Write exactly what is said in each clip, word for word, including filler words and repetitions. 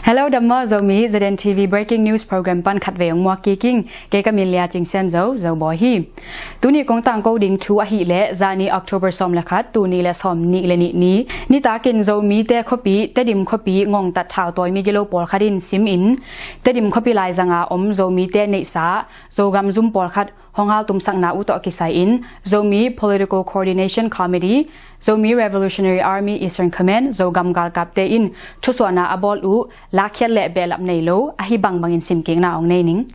Hello, dam maw Zomi, Z N T V Breaking News Program pan khatvei ong muak kik ing. Kei ka min Lia Cing Sian Zo, Zo Bawi hi. Tuni kong tangko ding thu ahih leh zani October sawm le khat, tul nih le sawm nih le nih ni, nitakin Zomite khuapi, Tedim khuapi ngongtat thautawi migilo pawlkhat in sim in, Tedim khuapi laizanga om Zomite neihsa Zogam zum pawlkhat hong haltumsakna uh tawh kisai in Zomi Political Coordination Committee, Zomi Revolutionary Army Eastern Command, Zogam galkapte in thusuahna a bawl uh lakkhiat le behlap nei lo ahi bangbangin simkikna ong nei ning.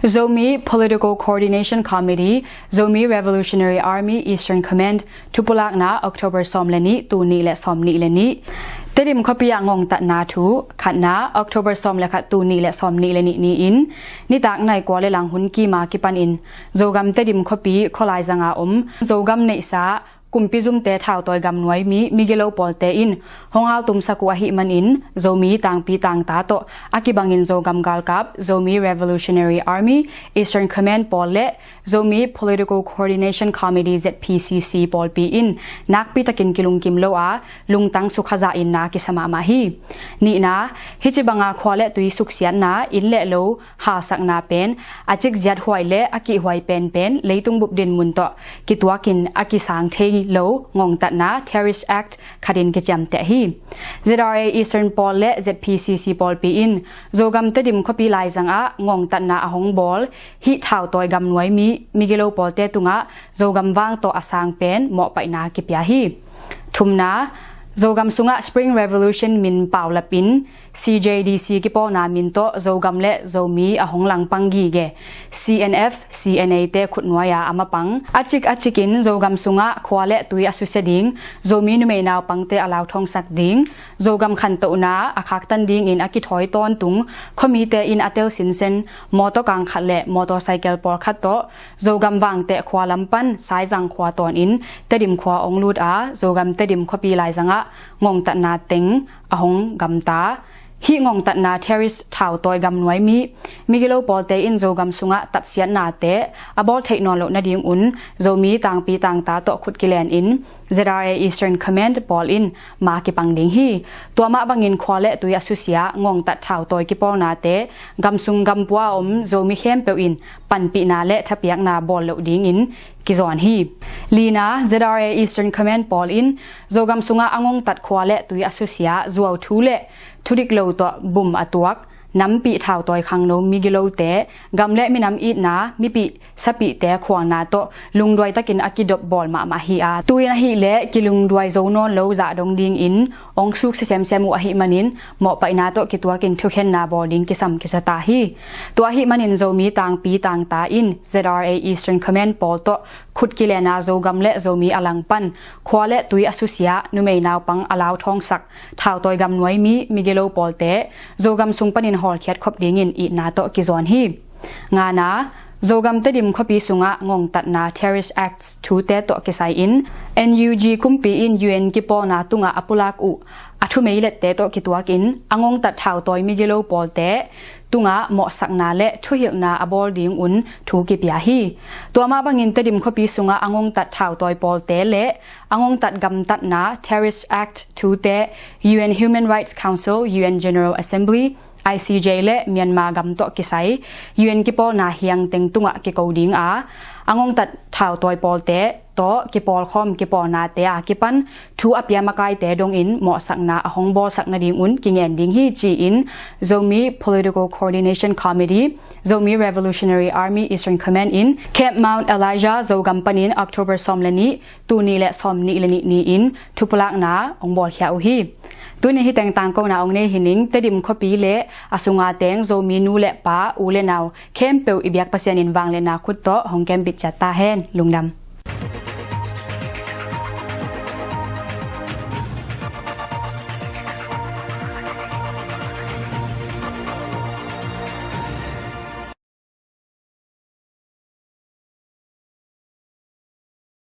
Zomi Political Coordination Committee, Zomi Revolutionary Army Eastern Command, thupulakna October sawm le nih, tul nih le sawm nih le nih. Tedim khuapi ah ngongtatna thu. Khatna, October sawm le khat, tul nih le sawm nih le nih ni-in nitak nai kua le lang hun kima kipanin Zogam Tedim khuapi khualaizanga om Zogam neihsa kumpi zumte thautawi gamnuai mi migilo pawlte in hong haltumsak uh ahih manin Zomi tangpi tangta tawh a kibangin Zogam galkap, Zomi Revolutionary Army Eastern Command pawl le Zomi Political Coordination Committee, Z P C C pawlpi in nakpi takin kilungkim lo a, lungtang sukha zahin na kisa mahmah hi. Nihna, hih ci banga khua le tui suksiatna, inn le lo halsakna pen a cikziat huai le a kihhuai penpen leitung bup dinmun tawh kituakin a kisang thei lo ngongtatna, Terrorist Act khatin kiciamteh hi. Z R A Eastern pawl le Z P C C pawlpi in Zogam Tedim khuapi laizangah ngongtatna a hong bawl hih thautawi gamnuai mi migilo pawlte tungah Zogam vang tawh a sang pen mawhpaihna kipia hi. Thumna, Zogam sungah Spring Revolution min paulapin C J D C kipawlna min tawh Zogam le Zomi a hong langpang gige C N F, C N A te khutnuai-a a mapang a cik a cikin Zogam sungah khua le tui a susia ding, Zomi numei naupangte a lauthawngsak ding, Zogam khantohna a khaktan dingin a kithawi tawntung khuamite in a tel sinsen mawtaw kang khat le motorcycle pawlkhat tawh Zogam vangteh khua lam pan Saizang khua tawnin Tedim khua ong lut a, Zogam Tedim khuapi laizangah ngongtatna teng a hong gamta. Hih ngongtatna, terrorist, thautawi gamnuai mi migilo pawlte in Zogam sungah tatsiatnate a bawl theih nawn loh nadingun Zomi tangpi tangta tawh khut kilenin Z R A Eastern Command pawl in ma kipang ding hi. Tua mah bangin khua le tui a susia ngongtat thautawi kipawlnate gamsung gampua a om Zomi khempeuh in panpihna le thapiakna bawl loh dingin kizawn hi. Lina, Z R A Eastern Command pawl in Zogam sungah a ngongtat khua le tui a susia zuauthu le thudik lo tawh bum a tuak, nampih thautawi khangno migilote, gam le minam itna, mipih sapihte khualna tawh lungduai takin a kidop bawl mahmah hi a, tu-in ahih leh kilungduai zo nawn lo zah dong dingin ong suksia semsem uh ahih manin mawhpaihna tawh kituakin thukhenna bawl ding kisam kisa ta hi. Tua ahih manin Zomi tangpi tangta in Z R A Eastern Command pawl tawh khut kilena Zogam le Zomi a langpan khua le tui a susia, numei naupang a lauthawngsak thautawi gamnuai mi migilo pawlte Zogam sung panin hawlkhiat khop dingin itna tawh kizawn hi. Ngana, Zogam Tedim khuapi sungah ngongtatna, Terrorist Acts thute tawh kisai-in N U G kumpi in U N kipawlna tungah a pulak uh a thumeilette tawh kituakin a ngongtat thautawi migilo pawlte tungah mawhsakna le thuhilhna a bawl dingun thu kipia hi. Tua mah bangin Tedim khuapi sungah a ngongtat thautawi pawlte le a ngongtat gamtatna, Terrorist Act thute U N Human Rights Council, U N General Assembly, I C J le Myanmar gam tawh kisai U N kipawlna hiang teng tungah kiko ding a, a ngongtat thautawi pawlte tawh kipawlkhawm kipawlnate a kipan thu a pia makaite dongin mawhsakna a hong bawlsak nadingun kingen ding hi, ci-in Zomi Political Coordination Committee, Zomi Revolutionary Army Eastern Command in Camp Mount Elijah Zogam panin October sawm le nih, tul nih le sawm nih le nih ni-in thupulakna ong bawlkhia uh hi. Tuni hih teng tangkona ong nei hi ning. Tedim khuapi le a sunga teng Zomi nu le pa, u le nau khempeuh i biak Pasian in vangliatna khut tawh hong kembit ciat ta hen. Lungdam.